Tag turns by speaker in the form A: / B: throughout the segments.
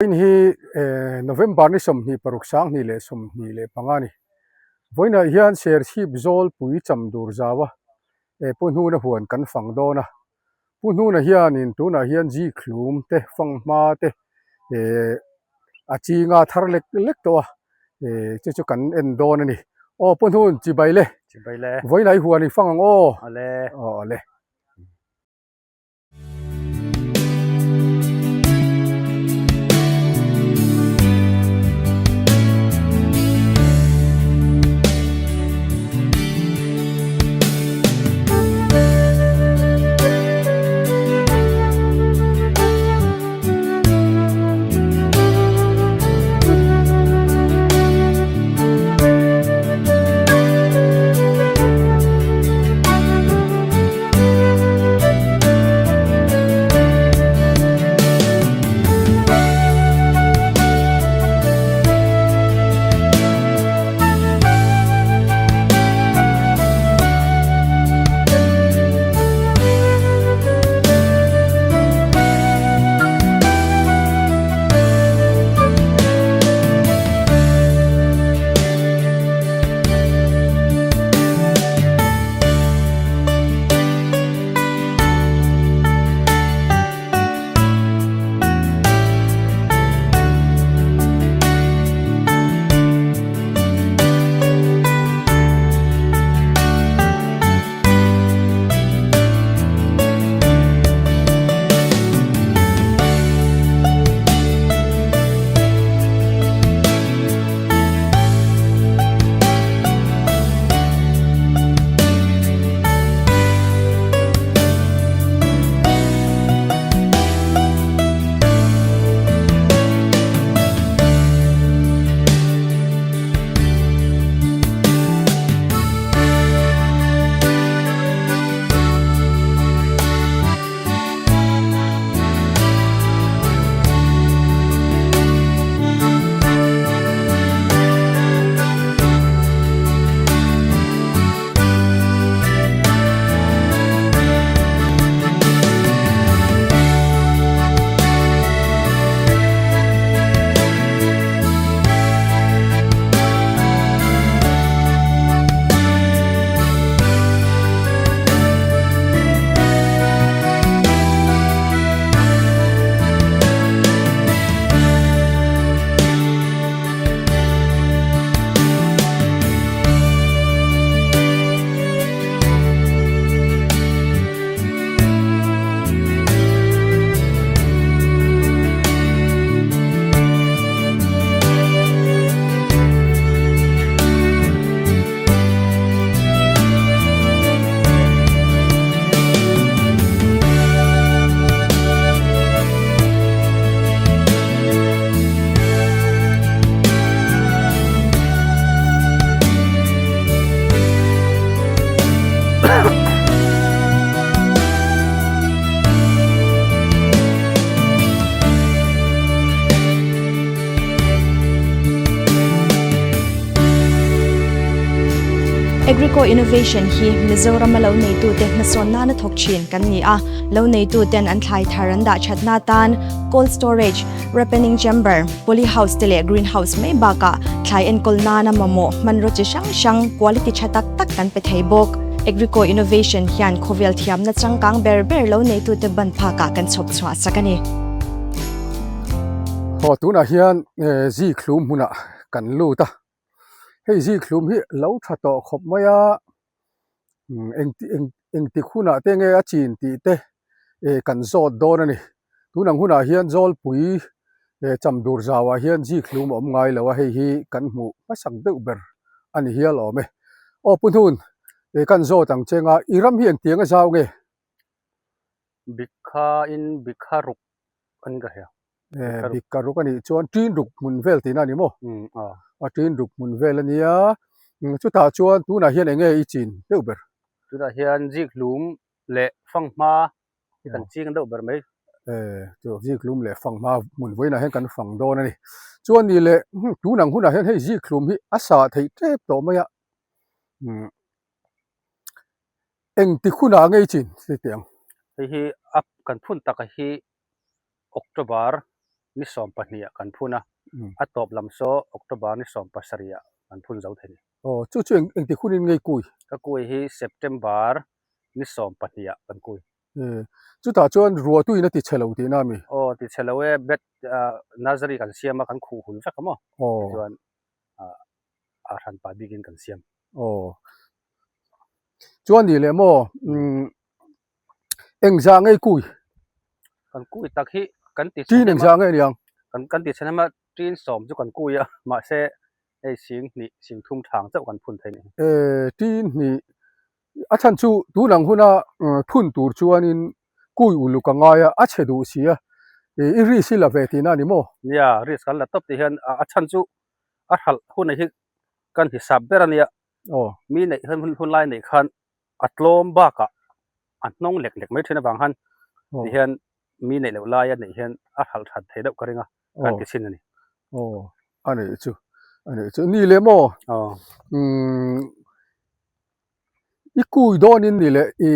A: Vawiin hi November ni 26 2025 a ni. Vawiinah hian Serchhip Zawlpui Chamdur zaua Pu Hnuna huan kan fang dawn a. Pu Hnuna hianin tunah hian Zikhlum te, Fanghma te a chinga thar lek lek tawh a, chu chu kan en dawn a ni. Aw Pu Hnun, chibai le.
B: Chibai le.
A: Vawiinah i huan i fang ang aw.
B: Awle.
A: Aw awle.
C: Agrico Innovation hi Mizorama lo neitute hmasawn nana thawk thin kan ni a, lo neituten an thlai thar an dah thatna atan cold storage, Ripening chamber, poly house te leh green house mai bakah thlai enkawl nana mamawh hmanraw chi hrang hrang quality tha tak tak kan pe thei bawk. Agrico Innovation hian khawvel thiamna changkang ber ber lo neitute ban phakah kan chhawp chhuah sak a ni.
A: Haw tunah hian Zikhlum hmunah kan lut a, hei Zikhlum hi lo tha tawh khawp mai a, engtik hunah te nge a chin tih te kan zawt dawn a ni. Tunang hunah hian Zawlpui Chamdur zauah hian Zikhlum a awm ngai lo a, hei hi kan hmuh hmasak deuh ber a ni hial awm e. Aw Pu Hnun, kan zawt ang che nga, i ram hi engtiang a zau nge?
B: Bikha in bikha ruk an ka hria.
A: Eh, bikha ruk anih chuan ṭin ruk hmun vel tihna a ni maw? A ṭin ruk hmun vel a nia. Chutah chuan tunah hian eng nge i chin deuh ber?
B: Tunah hian zikhlum leh fanghma hi kan ching deuh ber mai.
A: Eh, chu zikhlum leh fanghma hmun vawiinah hian kan fang dawn a ni. Chuan ni leh tunang hunah hian hei zikhlum hi a sah theih tep tawh mai a. Engti hunah ngei chin si teh ang?
B: Hei hi a kan phun taka hi October. Ni 12 ah kan phun a, a tawp lam saw October ni 17 ah kan phun zo thei a ni.
A: Aw, chu chu eng engtik hunin ngei kui?
B: Ka kui hi September ni 12 ah kan kui.
A: E, chutah chuan ruahtuin a ti chhe lo tihna a mi?
B: Aw, ti chhe lo e, bed nursery kan siam a, kan khuh hul vek a maw?
A: Aw.
B: Tichuan a hranpa bikin kan siam.
A: Aw. Chuan nih leh maw, umm Engzah ngei kui?
B: Kan kui tak hi kan ti
A: Tin engzah ngei aniang?
B: Kan kan ti chhen ema tin sawm chu kan kui a, mahse hei sing hnih sing thum thang chauh kan phun thei a ni.
A: E tin hnih a chhan chu tun ang huna phun tur chuanin kui uluk a ngai a, a chhe duh si a, i risk i la ve tihna a ni maw?
B: Nia, risk kan la tawp tih hian a chhan chu a hralh hunah hi kan hisap ber a nia.
A: Aw.
B: Mi neih hun lai neih khan a tlawm bakah a hnawng lek lek mai thin avang khan ti hian mi neih loh laia neih hian a hralh that thei deuh ka ring a, kan ti chhin a ni.
A: Aw, a nih chu, a nih chu. Ni leh maw?
B: Aw.
A: Umm, i kui dawnin ni leh i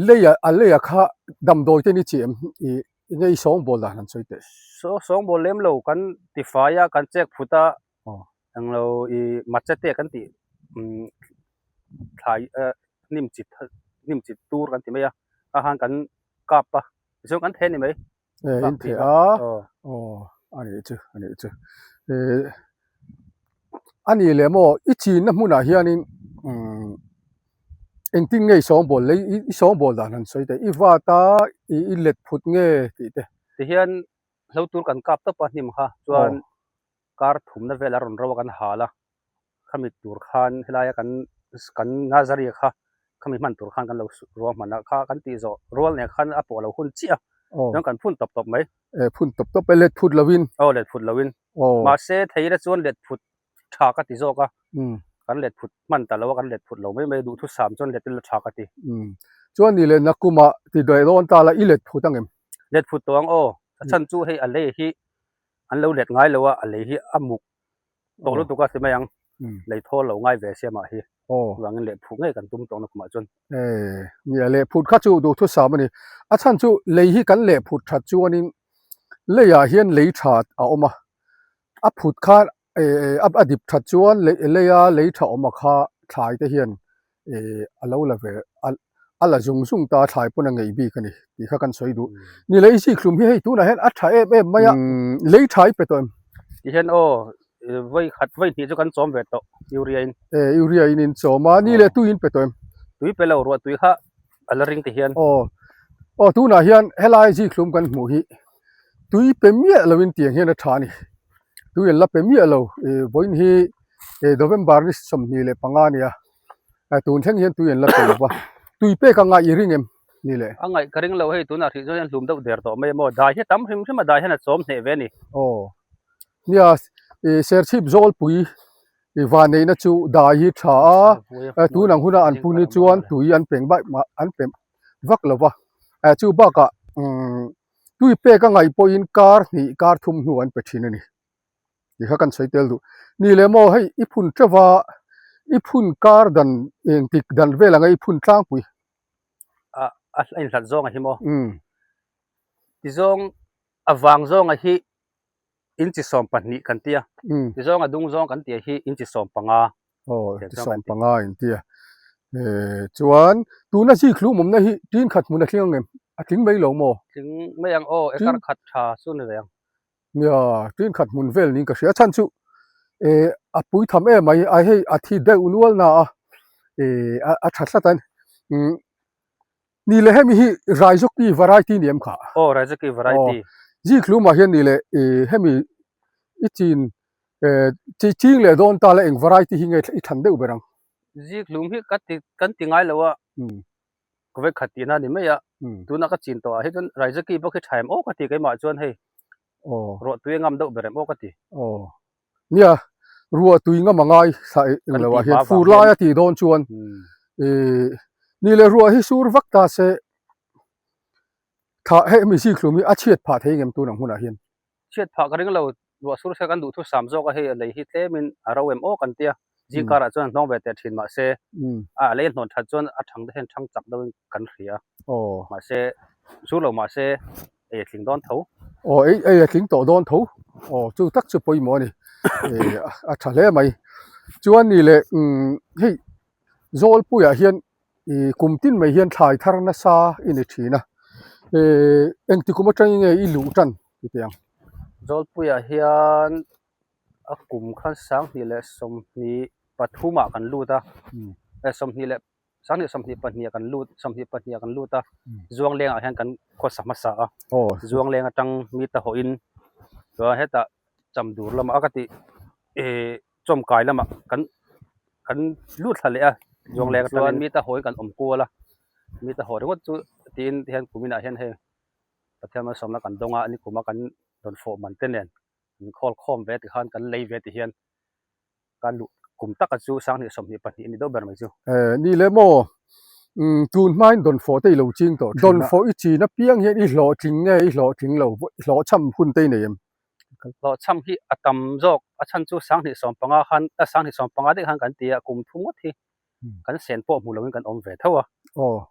A: leia a leia kha damdawi te ni chi em i enge i sawngbawl dan han sawi teh.
B: Saw sawngbawl lem lo kan ti fai a, kan chek phut a, Englo i machete kan tih thlai hnim chit hnim chit tur kan ti mai a a han kan kap a tichuan kan theh a ni mai.
A: E in theh a aw a nih chu a nih chu e a nih leh maw i chinna hmunah hianin umm engtin nge i sawngbawl lei i sawngbawl dan han sawi teh i vat a i let phut nge tih te.
B: Tihian hlo tur kan kap tawp a hnim kha chuan kar thumna vel a rawn ro a kan hal a, khami tur khan helaia kan kan Nazari kha khami hman tur khan kan lo ruahman a, kha kan tih zawh rual nen khan a pawh lo hun chiah a, chuan kan phun tawp tawp mai.
A: E phun tawp tawp e, let phut lovin.
B: Aw let phut lovin. Mahse theira chuan let phut tha ka ti zawk a, kan let phut hman ta lo a, kan let phut lo mai mai duhthusam chuan let ila tha ka ti.
A: Chuan ni leh nakumah ti daih dawn ta la i let phut ang em?
B: Let phut tawh ang aw, a chhan chu hei a lei hi an lo let ngai lo a, a lei hi a muk tawh lutuk a ti mai ang, lei thawl lo ngai ve sia mah hi, chuvangin leh phut ngei kan tum tawh na kumah chuan.
A: E, nia leh phut kha chu duhthusam a ni, a chhan chu lei hi kan leh phut that chuanin leiah hian lei tha a awm a, a phut kha a dip that chuan leia lei tha awm a kha thlai te hian a lo la ve a la zung zung ta a thlai pawn a ngeih bik a ni tih kha kan sawi duh. Ni lei zikhlum hi hei tunah hian a tha em em mai a, lei tha i pe tawh em?
B: Ti hian aw vawi khat vawi hnih chu kan chawm ve tawh urea in.
A: E urea in in chawm a, ni leh tui in pe tawh em?
B: Tui pe lo ruah tui kha a la ring ti hian.
A: Aw aw tunah hian helai zikhlum kan hmuh hi tui pe miah loin tiang hian a tha a ni. Tui an la pe miah lo vawiin hi November ni 25 a nia tun thleng hian tui an la pe lo va tui pek a ngaih i ring em ni le?
B: A ngaih ka ring lo hei tunah hrih chuan hian hlum deuh der tawh mai a maw dai hi a tam hrim hrim a dai hian a chawm hneh ve a ni.
A: Aw nia Serchhip Zawlpui i vanneihna chu dai hi tha a tun ang huna an pun hi chuan tui an peng vaih an pe vak lo va chu bakah umm Tui pek a ngaih pawhin kar hnih kar thum hnu an pe thin a ni tih kha kan sawi tel duh. Ni leh maw hei i phun teuh a, i phun kar dan engtik dan vel anga i phun tlangpui.
B: A a inhlat zawng a hi maw? Tizawng a vang zawnga hi inchi 12 kan tia, tizawng a dung zawng kan tia hi inchi 15.
A: Aw ti 15 in tia. Eh chuan tuna zikhlum awmna hi tin khat hmun a tling ang em? A tling mai lo maw?
B: Tling mai ang aw, ekar khat tha chu ni ve ang.
A: Nia, tin khat hmun vel niin ka hria. A chhan chu eh a pui tham em mai, a hei a thi deuh nual na a, eh a tha tlat a ni. Umm Ni leh hemi hi Raizoki variety ni em kha?
B: Aw, Raizoki variety.
A: Aw, zikhlumah hian ni leh i hemi i chin eh chi ching leh dawn ta la eng variety hi nge i than deuh ber ang?
B: Zikhlum hi ka ti kan ti ngai lo a, ka vek khat tihna a ni mai a, tuna ka chin tawh ah hi chuan Raizoki bawk hi tha em aw ka ti keimah chuan hei ruah tui a ngam deuh ber em aw ka ti.
A: Aw, Nia, ruah tui ngam a ngai thla eng lo ah hian fur lai a tih dawn chuan ih ni leh ruah hi sur vak ta se thla hemi zikhlum hi a chhiat phah thei ngem tun ang hunah hian.
B: Chhiat phah ka ring lo, ruah sur se kan duhthu sam zawk a hei a lei hi tlemin a ro em aw kan tia, zing karah chuan a hnawng ve teh thin mahse a lei a hnawn that chuan a thang te hian thang chak deuhin kan hria mahse sur lo mahse. Ei a tling dawn tho.
A: Aw ei ei a tling tawh dawn tho. Aw chu tak chu pawimawh a ni. Eh a tha hle mai. Chuan ni leh umm hei Zawlpuiah hian ih kum tin mai hian thlai thar nasa i ni thin a. Eh engti kum atangin nge i luh tan ti teh ang?
B: Zawlpuiah hian a kum khan 2023 ah kan lut a. Eh 20 2022 ah kan lut 22 ah kan lut a Zuangleng ah hian kan khawsa hmasa a Zuangleng atang mi ta hawhin chuan hetah Chamdur lamah a ka tih eh Chawmkai lamah kan kan lut thla leh a Zuangleng atangin mi ta hawiin kan awm kual a mi ta haw ringawt chu tiin tihian kuminah hian hei Pathian malsawmna kan dawng a nikum a kan rawn fawh man te nen kan khawl khawm ve tikhan kan lei ve ti hian. Ka luh kum taka chu 2022 a ni deuh ber mai chu.
A: Eh, ni le maw? Umm, tun hmain dawnfawh te i lo ching tawh thin a. Dawnfawh i chin apiang hian i hlawhtling nge i hlawhtling lo, hlawhchham hun te i nei em?
B: Hlawhchham hi a tam zawk, a chhan chu 2015 khan, 2015 daih khan kan ti a, kum thum ngawt hi kan sen pawh hmu loin kan awm ve tho a.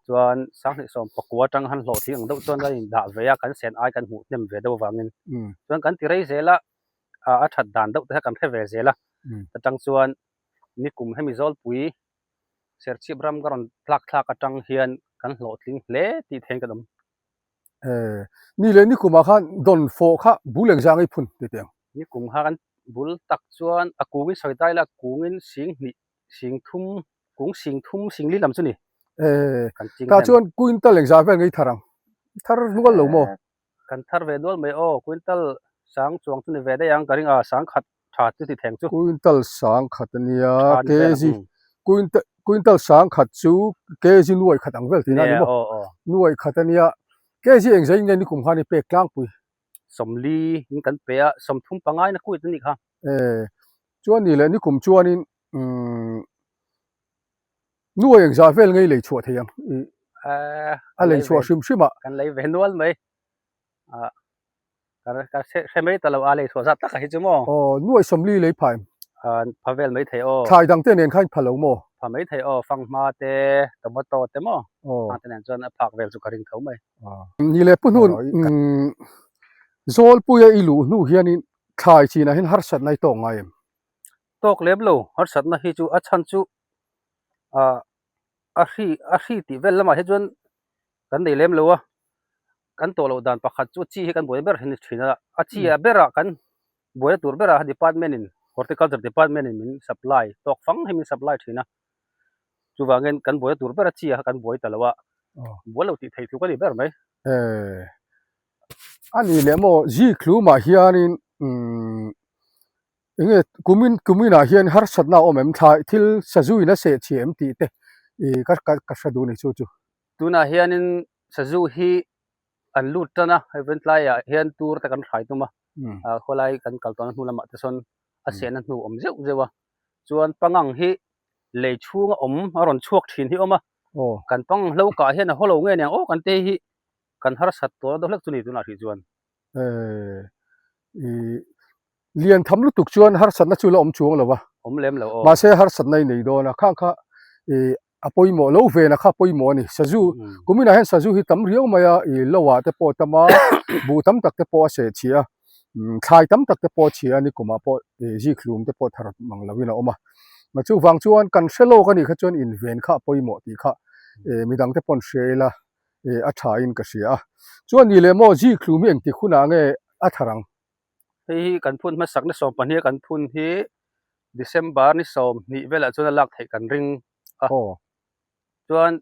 B: Chuan 2019 atang khan hlawhtling ang deuh chuan kan indah ve a, kan sen ai kan hmuh hnem ve deuh avangin. Chuan kan ti rei zel a, a that dan deuh te kha kan hre ve zel a, atang chuan nikum hemi Zawlpui Serchhip ram ka rawn tlak thlak atang hian kan hlawhtling hle tih thein kan awm.
A: Eh, ni leh nikumah khan dawnfawh kha bul engzang ei phun ti teh ang?
B: Nikum kha kan bul tak chuan a kungin sawi ta ila kungin sing hnih, sing thum, kung sing thum, sing li lam chu ni.
A: Eh, tah chuan quintal engzah vel ngei thar ang? Thar nual lo maw?
B: Kan thar ve nual mai aw, quintal sang chuang chu ni ve daih ang ka ring a, sang khat tha chu ti theng chu.
A: Quintal sang khat a nia, kg quintal quintal sang khat chu kg nuai khat ang vel tihna a ni maw? Nuai khat a nia, kg eng zai nge nikum khan i pek tlangpui?
B: 40 in kan pe a, 35 in a kuit a nih kha.
A: E, chuan ni leh nikum chuanin umm Nuai engzah vel ngei lei chhuah thei ang i a lei chhuah hrim hrim ah.
B: Kan lei ve nual mai. Ka hre mai ta lo a lei chhuah zat tak a hi chu maw.
A: Aw nuai 40 lei pha em?
B: Pha vel mai thei aw.
A: Thlai dang te nen khan pha lo maw?
B: Pha mai thei aw, fanghma te, tomato te maw. Hang te nen chuan a phak vel chu ka ring tho mai.
A: Ni leh pu hnun Zawlpuia i luh hnu hianin thlai chinah hian harsatna i tawk ngai em?
B: Tawk lem lo, harsatna hi chu a chhan chu ah a hri a hri tih vel lamah hi chuan kan nei lem lo a, kan tawh loh dan pakhat chu chi hi kan buai ber hi a ni thin a, a chi ah berah kan buaina tur berah department in horticulture department in min supply tawk fang hi min supply thin a, chuvangin kan buaina tur bera chi ah kha kan buai ta lo a, buai lo tih theih tluk a ni ber mai.
A: Eh a ni leh maw zikhlumah hianin umm. Enge kumin kuminah hian harsatna a awm em thlai thil sazu in a seh chhiah em tih te ih ka ka ka hre duh a ni chu chu.
B: Tunah hianin sazu hi an lut tan a, hei ventlaiah hian tur te kan hrai tum a, ah khawlai kan kal tawhna hnu lamah te sawn a sehna hnu awm zeuh zeuh a, chuan pangang hi lei chhunga awm a rawn chhuak thin hi a awm a, kan pangang hlo kah hian a haw lo nge niang aw kan te hi kan harsat tawh na deuh hlek chu ni tunah hrih chuan.
A: Eh ih Lian tham lutuk chuan harsatna chu la awm chuang lo a.
B: Awm lem lo aw.
A: Mahse harsatna i nei dawn a, khang kha ih a pawimawh lo vena kha pawimawh a ni. Sazu, kuminah hian sazu hi tam riau mai a, ih lo ah te pawh a tam a, buh tam tak te pawh a seh chhia a, thlai tam tak te pawh a chhia a, nikumah pawh ih zikhlum te pawh thar mang loin a awm a. Chuvang chuan kan hre lawk a nih kha chuan inven kha a pawimawh tih kha ih midang te paw'n hria ila ih a tha in ka hria a. Chuan ni leh maw zikhlum hi engtik hunah nge a thar ang?
B: Hei hi kan phun hmasak ni 12 a kan phun hi December ni 20 velah chuan a lak theih kan ring a. Chuan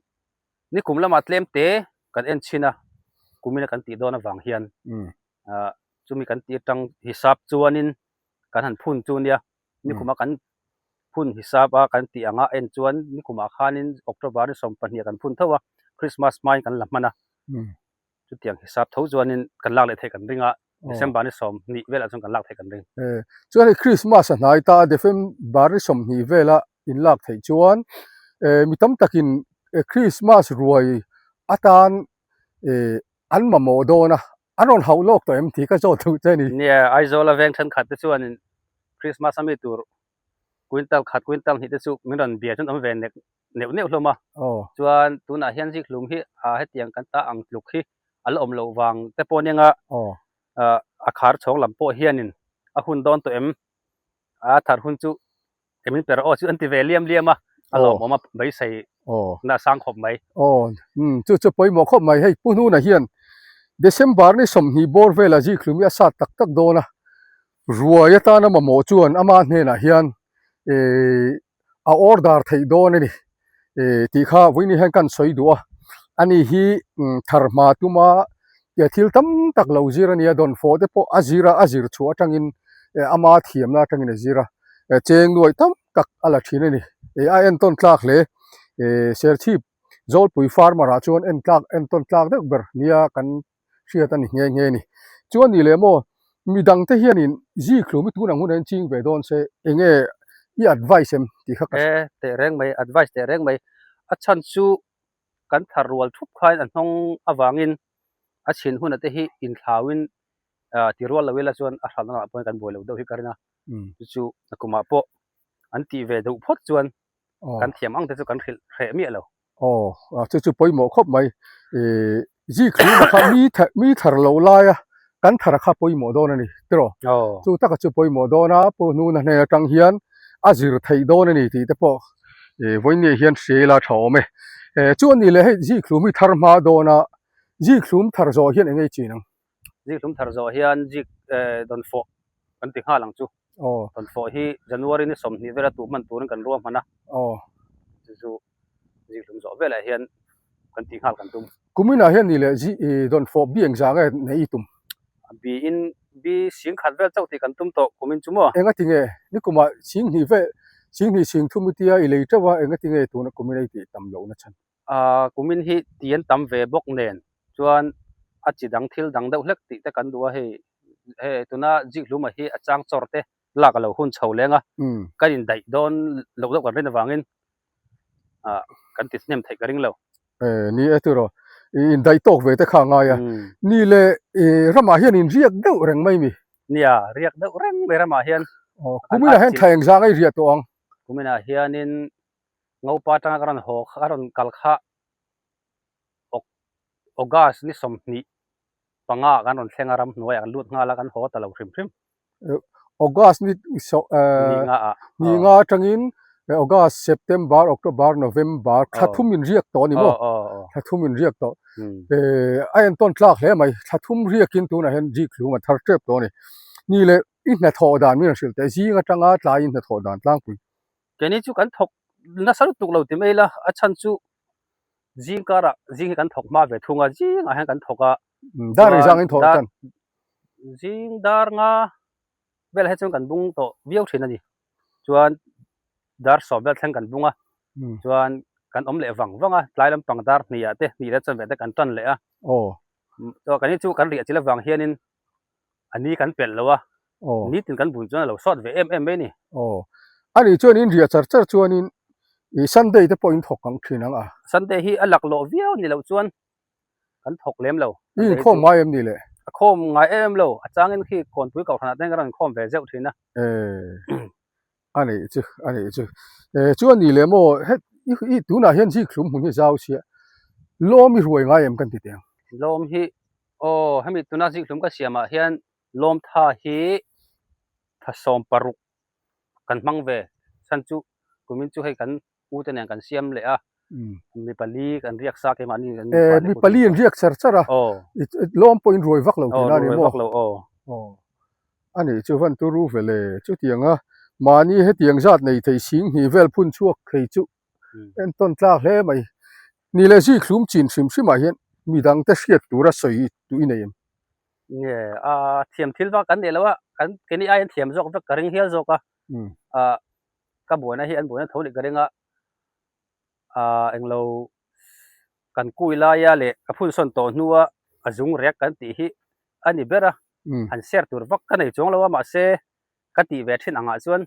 B: nikum lamah tlem te kan en chhin a, kumina kan tih dawn avang hian chumi kan tih atang hisap chuanin kan han phun chu nia. Nikuma kan phun hisap a kan tih anga en chuan nikumah khanin October ni 12 ah kan phun tho a, Christmas hmain kan la hman a. Chutiang hisap tho chuanin kan lak leh theih kan ring a, December ni 20 velah chuan kan lak theih kan ring.
A: Chuan hei Christmas a hnai ta a, December ni 20 vela in lak theih chuan mi tam takin Christmas ruai atan an mamawh dawn a, an rawn hauh lawk tawh em tih ka zawt duh che a ni.
B: Nia, Aizawl a veng thenkhat te chuanin Christmas a mi tur quintal khat quintal hnih te chu min rawn bia chuan awm ve nek neuh neuh hlawm a. Chuan tunah hian zikhlum hi hetiang kan ta ang tluk hi. a la awm loh vang te pawh nia a khar chhawng lam pawh hianin a hun dawn tawh em? A thar hun chu Ke min per aw chu an ti ve liam liam a, a lawmawm a beisei na a sang khawp mai.
A: Aw, umm chu chu pawimawh khawp mai. Hei Pu Hnuna hian December ni 20 bawr velah zikhlum hi a sat tak tak dawn a, ruai atana mamawh chuan ama hnenah hian eh a order theih dawn a ni eh tih kha vawiin hian kan sawi duh a, ani hi thar hma tuma thil tam tak lo zir a nia, dawnfawh te pawh a zir a, a zir chhuah atangin ama thiamna atangin a zir a. Cheng nuaih tam tak a la thin a ni. A entawn tlak hle. Serchhip Zawlpui farmer ah chuan en tlak entawn tlak deuh ber nia kan hriat a ni nghe nghe a ni. Chuan ni leh maw midang te hianin zikhlum hi tunang hunah hian ching ve dawn se enge i advice em tih kha ka hria.
B: E teh reng mai, advice teh reng mai. A chhan chu kan thar rual thup khain a hnawng avangin a chhin hunah te hi inthlauin ti rual lo ila chuan a hralhna lamah pawhin kan buai lo deuh hi ka ring a. Chu chu a kumah pawh an tih ve deuh phawt chuan kan thiam ang te chu kan hrilh hreh miah lo.
A: Aw, chu chu pawimawh khawp mai. Zikhlum a kha mi mi thar lo laia kan thar a kha pawimawh dawn a ni tiraw? Chu taka chu pawimawh dawn a, Pu Hnuna hnen atang hian a zir theih dawn a ni tih te pawh vawiin hian hria ila tha awm e. Chu a ni leh hei zikhlum hi thar hma dawn a, zikhlum thar zawh hian eng nge i chin ang?
B: Zikhlum thar zawh hian zik dawnfawh kan ti nghal ang chu. Dawnfawh hi January ni 20 vela tuh hman turin kan ruahman a. Chu chu zikhlum zawh velah hian kan tih nghal kan tum.
A: Kuminah hian ni leh dawnfawh bi engzah nge neih i tum?
B: A biin bi sing khat vel chauh tih kan tum tawh kumin chu maw?
A: Enga tinge? Nikumah sing hnih vel, sing hnih sing thum i tia i lei teuh a, enga tinge tuna kumin a i tih tam lohna chhan?
B: Ahh kumin hi ti an tam ve bawk nen chuan a chi dang thil dang deuh hlek tih te kan duh a hei hei tuna Zikhluma hi a chang chawr te lak a lo hun chho leng a kan indaih dawn loh deuh kan rin avangin ah kan ti hnem theih ka ring lo.
A: Eh ni e tiraw i indaih tawk ve te kha a ngai a ni le i ramah hian in riak deuh reng mai mi.
B: Nia riak deuh reng mai ramah hian.
A: Aw kuminah hian thla engzah nge i riah tawh ang?
B: Kuminah hianin Ngopa atanga ka rawn haw kha ka rawn kal kha August ni 25 ah kan rawn thleng a ramhnuaiah kan lut nghal a kan haw ta lo hrim hrim.
A: August ni ni nga atangin August, September, October, November thla thum in riak tawh a ni maw? Thla thum in riak tawh. A entawn tlak hle mai. Thla thum riakin tunah hian rik hlum a thar tep tawh a ni. Ni leh i hnathawh dan min rawn hrilh teh. Zing atanga tlaiin hnathawh dan tlangpui.
B: Keini chu kan thawk nasa lutuk lo ti mai ila, a chhan chu zing karah zing hi kan thawk hma ve thung a, zingah hian kan thawk a.
A: Dar engzang in thawh tan?
B: Zing dar nga velah hi chuan kan bung tawh viau thin a ni. Chuan dar sawm vel thleng kan bung a, chuan kan awm leh vang vang a, tlai lampang dar hnih ah te hnih leh chuan ve te kan tan leh a. Chuan keini chu kan riah chilh avang hianin A ni kan pelh lo a, nitin kan bun chuan a lo sawt ve em em mai a ni.
A: Aw, a nih chuan in riah char char chuanin i Sunday te pawh in thawk ang thin ang a.
B: Sunday hi a laklawh viau ni loh chuan kan thawk lem lo.
A: I inkhawm ngai em ni le?
B: A khawm ngai em em lo, a changin khi Khawnpui Kohhranah te hian ka rawn inkhawm ve zeuh thin a.
A: Eh, a nih chu, a nih chu. Eh, chuan ni le maw, het i tunah hian zikhlum hmun hi zau sia, lawm i ruai ngai em kan ti teh ang?
B: Lawm hi Aw, hemi tuna zikhlum ka siamah hian Lawmtha hi tha 16 kan hmang ve. Chhan chu kumin chu hei kan u te nen kan siam leh a, mi pali kan riak sa keimahni kan
A: Eh, mi pali an riak char char a, lawm pawh in ruai vak lo tihna a ni maw?
B: Aw, ruai vak lo, aw.
A: Aw, a nih chu van turu vele chutianga mahni hetiang zat nei thei sing hnih vel phun chhuak thei chu Entawn tlak hle mai. Ni leh zikhlum chin hrim hrimah hian midang te hriat tura sawi duh i nei em?
B: Nge, a thiam thil vak kan nei lo a, kan keini aiin thiam zawk vek ka ring hial zawk a. Ah, ka buaina hi an buaina tho leh ka ring a, ah englo kan kui laia leh ka phunsawn tawh hnua a zung rek kan tih hi a ni ber a, han share tur vak ka nei chuang lo a, mahse ka tih ve thin angah chuan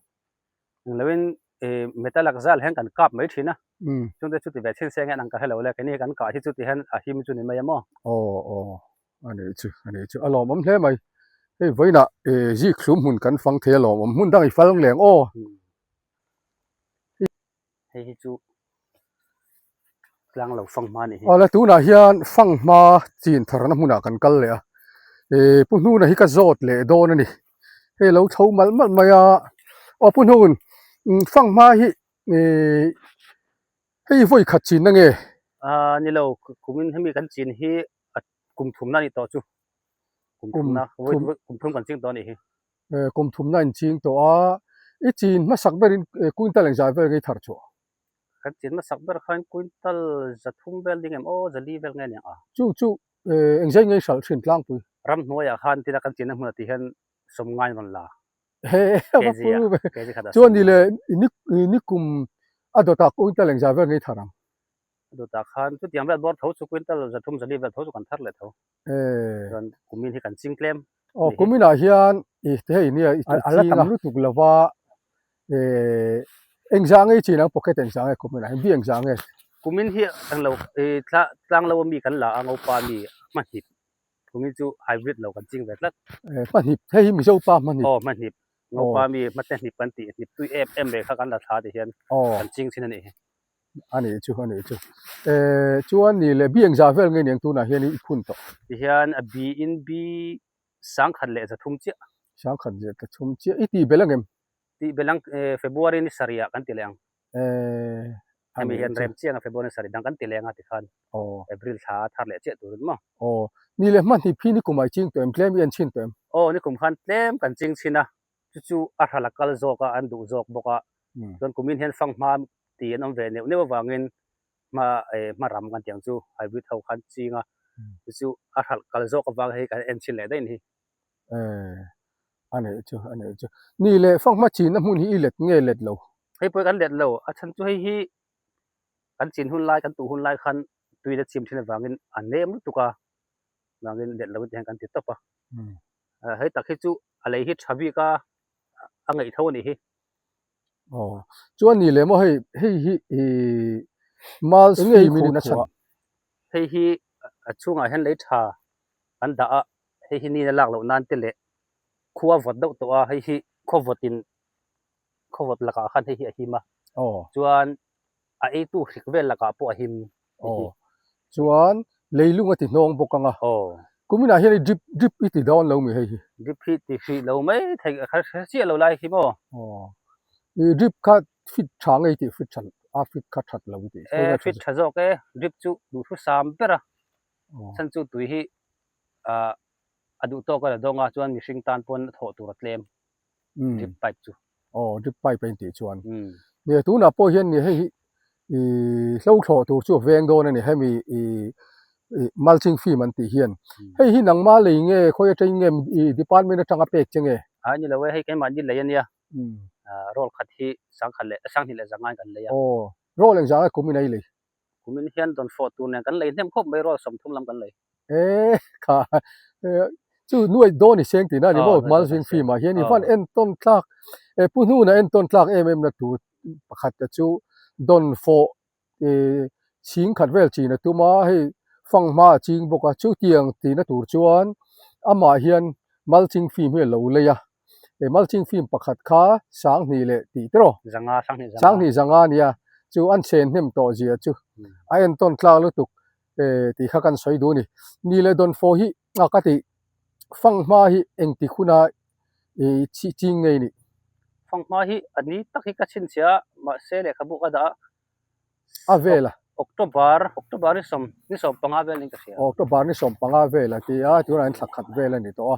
B: engloin ih metal ak zal hian kan kap mai thin a chungte chu ti ve chhin se nge ang ka hrelo le keini kan kah hi chu ti hian a him chu ni mai a maw.
A: Aw aw a nih chu a nih chu a lawmawm hle mai hei vawiinah ih zikhlum hmun kan fang thei a lawmawm hmun dang i fal leng aw.
B: Hei hi chu. Tlang lo fanghma nih hi.
A: Awle tunah hian fanghma chin tharna hmunah kan kal leh a, eh Pu Hnuna hi ka zawt leh dawn a ni. Hei lo tho malh malh mai a, aw Pu Hnun fanghma hi eh hei vawi khat chinna nge?
B: Ah ni lo, kumin hemi kan chin hi a kum thumna a nih tawh chu. Kum thumna, vawi kum thum kan ching tawh a nih hi.
A: Eh kum thumna in ching tawh a, i chin hmasak berin quintal engzah vel nge i thar chhuah?
B: Kan chin hmasak ber khan quintal zathum vel ding em aw, zali vel nge aniang a.
A: Chu chu engzai ngei hralh thin tlangpui.
B: Ramhnuaiah khan tina kan chinna hmunah tih hian sawm ngain rawn la.
A: He a va pui ve. Chuan ni le ni kum a dawtah quintal engzah vel ngei thar ang.
B: A dawtah khan chutiang vel bawr tho chu quintal zathum zali vel tho chu kan thar leh tho. Chuan kumin hi kan ching tlem.
A: Aw kuminah hian i hei nia i a la tam lutuk lova engzah nge i chin ang pocket engzah nge kuminah hian bi engzah nge.
B: Kumin hi englo i tlang lo ami kan la a ngopa mi hmahnip kumin chu hybrid lo kan ching ve tlat.
A: Hmahnip hei hi Mizo pa hmahnip.
B: Aw hmahnip ngopa mi hmate hnip kan tih hnip tui em em ve kha kan la thla ti hian kan ching thin a nih hi.
A: A nih chu, a nih chu. Eh, chuan ni leh bi engzah vel nge niang tunah hian i phun tawh?
B: Tihian a bi in bi sangkhat leh zathum chiah.
A: Sangkhat leh zathum chiah. I tih belh angem?
B: Tih belh ang, eh, February ni sarih ah kan ti leh ang.
A: Eh, a
B: Hemi
A: nih
B: hian
A: chu.
B: rem chiang a February ni sarih dang kan ti leng a tikhan
A: Aw.
B: April thla a thar leh chiah turin maw?
A: Aw, ni leh hmanhnih phi nikum ah i ching tawh em? Tlem i en chhin tawh em?
B: Aw, nikum khan tlem kan ching chhin a, chu chu a hral a kal zawk a, an duh zawk bawk a, chuan kumin hian fanghma tih an awm ve neuh neuh avangin hma eh hma ram kan tih ang chu hybrid ho khan ching a, chu chu a hralh kal zawk avang hei kan en chhin leh daih a ni.
A: Eh a neih chu a neih chu ni leh fanghma chinna hmun hi i let nge let lo?
B: Hei pawh kan let lo, a chhan chu hei hi kan chin hun lai kan tuh hun lai khan tui la chim thin avangin a nem lutuk a, vangin let lo te hian kan ti tawp a. Hei tak hi chu a lei hi tha bik a, a ngaih tho a nih hi.
A: Aw, chuan ni leh maw hei hei hi ih mal eng nge i khuna chhan?
B: Hei hi a chhungah hian lei tha an dah a, hei hi nina lak loh nan te leh khua vawt deuh tawh a, hei hi khaw vawtin khaw vawt lakah khan hei hi a him a.
A: Aw.
B: Chuan a eitu hrik vel lakah pawh a him.
A: Aw. Chuan leilung a ti hnawng bawk ang a.
B: Aw.
A: Kuminah hian i drip drip i ti dawn lo mi hei hi?
B: Drip hi ti hrih lo mai thei a kha hre chiah lo lai hi maw?
A: Aw. I drip kha fit tha ngei tih fit tha a fit kha that lo i tih.
B: E fit tha zawk e, drip chu duhthusam ber a. Chhan chu tui hi ah a duh tawk a la dawng a chuan mihring tan pawn a thawh tur a tlem. drip pipe chu.
A: Aw drip pipe a intih chuan. Nia tunah pawh hian ni hei hi ih hlo thlawh tur chu a veng dawn a ni hemi ih ih mulching film an tih hian. Hei hi nangma lei nge khawi atangin nge ih department atanga pek che nge?
B: A ni lo e hei keimahni lei a nia. Roll khat hi sangkhat leh sanghnih leh zangain kan lei a.
A: Aw roll engzah nge kum in a i lei?
B: Kumin hian dawn fawh tur nen kan lei hnem khawp mai rual 30 lam kan lei.
A: E kha chu nuai dawn i seng tihna a ni maw Malzing film ah hian i van entawn tlak e pu hnuna entawn tlak em em na tur pakhat te chu dawn fawh e chhing khat vel chin a tum a hei fanghma a ching bawk a chutiang tihna tur chuan amah hian Malching film hi a lo lei a e mulching film pakhat kha 2000 leh tih te rawh.
B: Zanga, 2000 zanga.
A: 2000 zanga nia, chu an chen hnem tawh zia chu a entawn tlak lutuk e tih kha kan sawi duh a ni. Ni leh dawnfawh hi a ka tih fanghma hi engtik huna i ching ngei nih?
B: Fanghma hi a ni tak hi ka chhinchhiah a, mahse lehkhabu ka dah a.
A: A vel a.
B: October, October ni sawm, ni 15 vel niin ka hria.
A: October ni 15 vel a ti a, tunah hian thla khat vel a ni tawh a.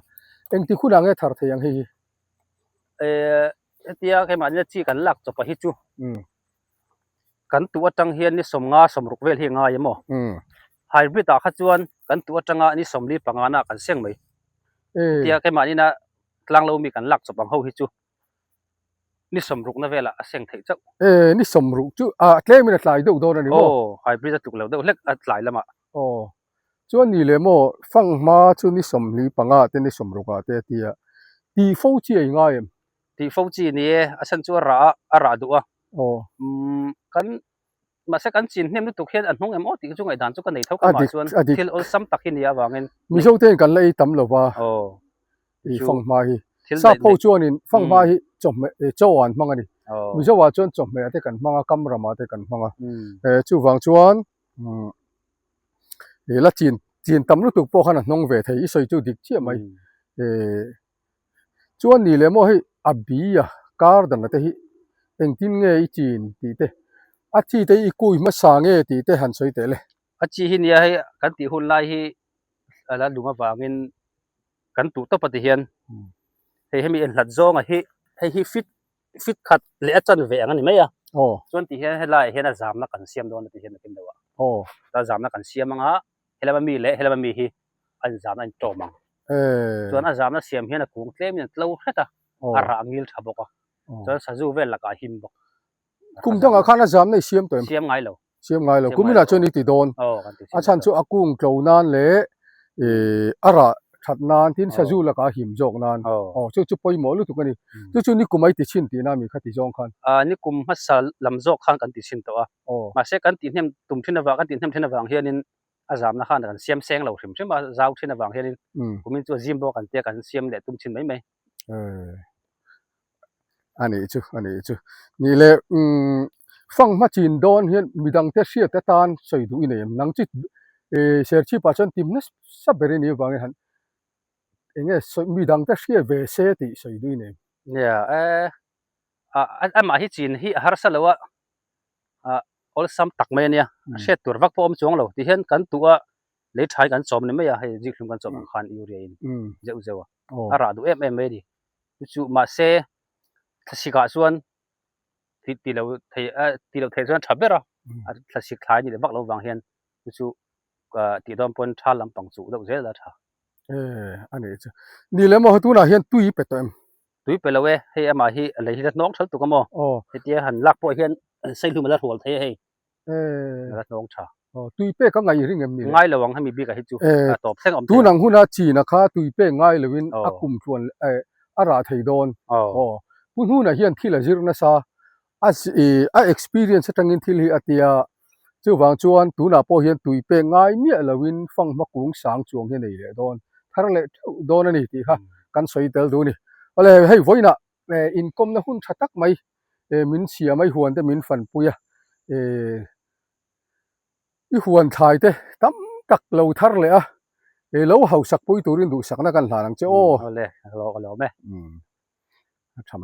A: Engtik hunah nge thar thei ang hei hi?
B: Eh, hetia keimahni chi kan lak chawp a hi chu. Kan tuh atang hian ni 50, 60 vel hi a ngai em aw? Hybrid ah kha chuan kan tuh atanga ni 45 na kan seng mai. Hetia keimahni na tlang lo mi kan lak chawp ang ho hi chu. Ni sawmrukna velah a seng theih chauh.
A: E, ni sawmruk chu a tlemin a tlai deuh dawn a ni maw?
B: Aw, hybrid a tluk lo deuh hlek a tlai lamah.
A: Aw, chuan ni leh maw, fanghma chu ni sawmhli panga te ni sawmrukah te a ti a, tih fo chi a i ngai em?
B: Tih fo chi ni e, a chhan chu a rah a, a rah duh a.
A: Aw.
B: Umm, kan, mahse kan chin hnem lutuk hian a hnung em aw tih chu ngaihdan chu ka nei tho ka mah chuan thil awlsam tak hi nia avangin.
A: Mizo te hian kan la ei tam lo va.
B: Aw.
A: I fanghma hi. Sap ho chuanin fanghma hi chawhmeh chaw an hmang a ni. Mizo ah chuan chawhmeh te kan hmang a, kam ramah te kan hmang a. Chuvang chuan. Umm la chin chin tam lutuk pawh khan a hnawng ve thei i sawi chu dik chiah mai. Ehh chuan ni leh maw hei a bi a kar dan te hi engtin nge i chin tih te a chi te i kui hmasa nge tih te han sawi teh le.
B: A chi hi nia hei kan tih hun lai hi a la lung avangin kan tuh tawp a ti hian hei hemi en hlat zawnga hi hei hi fit fit khat leh a chan ve ang a ni mai a chuan ti hian helaiah hian a zamna kan siam dawn a ti hian nakin deuh ah a zamna kan siam ang a helama mi leh helama mi hi a inzamna a intawm ang chuan a zamna siam hian a kung tlem in a tlo hret a a rah ngil tha bawk a chuan sazu vel lakah a him bawk.
A: Kum dangah khan a zamna i siam tawh em?
B: Siam ngai lo.
A: Siam ngai lo. Kuminah chuan i ti dawn. A chhan chu a kung tlo nan leh a rah that nan tin sazu lakah a him zawk nan. Aw chu chu pawimawh lutuk a ni. Chu chu nikum a i ti chhin tihna mi kha ti zawng khan.
B: Nikum hmasa lam zawk khan kan ti chhin tawh a. Mahse kan tih hnem tum thin avang kan tih hnem thin avang hianin a zamna khan kan siam seng lo hrim hrim a, zau thin avang hianin kumin chu a zim bawk kan tia kan siam leh tum thin mai mai.
A: A nih chu, a nih chu. Nih leh umm fanghma chin dawn hian midangte hriat atan sawi duh i nei em? Nang chi eh Serchhip ah chuan tim nasa ber i nih avangin han eng nge sawi midangte hriat ve se tih sawi duh i nei em?
B: Nia eh amah hi chin hi a harsa lo a, ah awlsam tak mai a nia, a hriat tur vak pawh a awm chuang lo. Tihian kan tuh a lei tha hi kan chawm ni mai a, hei zikhlum kan chawm ang khan urea in zeuh zeuh a, a rah duh em em mai a ni. Chu chu mahse thlasik ah chuan ti ti lo thei a ti lo thei chuan a tha ber a, a thlasik thlai a nih leh vak loh vang hian chu chu ah tih dawn pawn tha lampang chuh deuh zel a tha.
A: Eh a nih chu. Ni leh maw tunah hian tui pe tawh em?
B: Tui pe lo e, hei amah hi a lei hi la hnawng tha lutuk a maw? Hetia han lak pawh hian saihlum a la hrual thei a hei.
A: Eh.
B: A la hnawng tha.
A: Aw tui pek a ngaih ring em ni le?
B: Ngai lo ang hemi bikah hi chu
A: Eh
B: a tawp thleng a awm thei
A: tun ang huna china kha tui pek ngai loin a kum tluan eh a rah thei dawn. Aw pu hnunah hian thil a zir nasa a ih a experience atangin thil hi a tia chuvang chuan tunah pawh hian tui pek ngai miah loin fanghma kung sang chuang hi a nei leh dawn thar leh theuh dawn a ni tih kha kan sawi tel duh a ni. Awle hei vawiinah eh inkawmna hun tha tak mai eh min siam a i huan te min fanpui a eh i huan thlai te tam tak lo thar leh a eh lo hausak pui turin duhsakna kan hlan ang che aw.
B: Awle ka lawm e.
A: A tha mai.